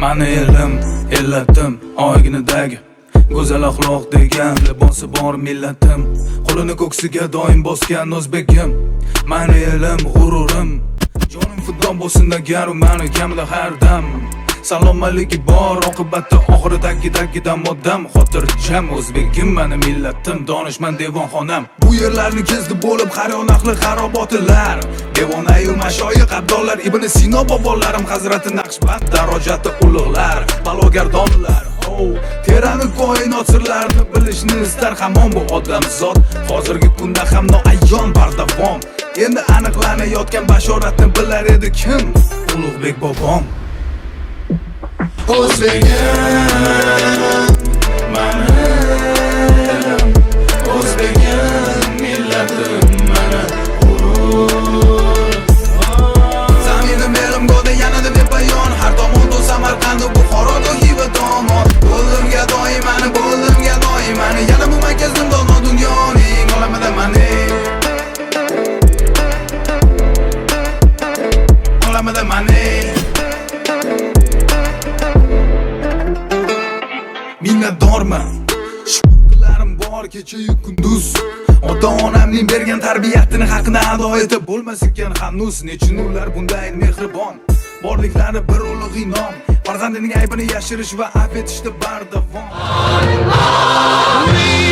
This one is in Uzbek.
Mani elim, illatim, oyginidagi go'zal axloq degan libosi bor millatim. Qo'lini ko'ksiga doim bosgan o'zbegim. Mani elim, g'ururim. Jonim fido bo'lsin agar mani kamida har dam. Salomatligi bor, oqibatda oxiridagi dagidan odam xotirjam. O'zbegim mani millatim, donishmand devonxonam. Bu yerlarni kezdi bo'lib har yon ahli xarobotilar. Devonayu mashoyix abdollar, Ibn Sino bobolarim, Hazrati Naqshband darojati ulug'lar, balogardonlar. Oh, terani koinot sirlarini bilishni istar hamon bu odamzod. Hozirgi kunda ham noayon bardavom. Endi aniqlanayotgan bashoratni bilar edi kim? Ulug'bek bobom. O'zbegim mani elim, o'zbegim millatim mani g'urur. Zaminim elim go'da yanada bepoyon. Har tomonda Samarqand, Buxoro, Xiva tomon. Bo'ldim gadoyimani, bo'ldim gadoyimani. Yana bu markazim dono dunyoning olamida mani. Olamida mani. Minnatdorman. Shukrlarim bor kecha-yu kunduz. Ota-onamning bergan tarbiyatini haqini ado etib bo'lmas ekan hanuz. Nechun ular bunday mehribon? Borliklari bir ulug' inom. Farzandining aybini yashirish va afv etishda bardavom. We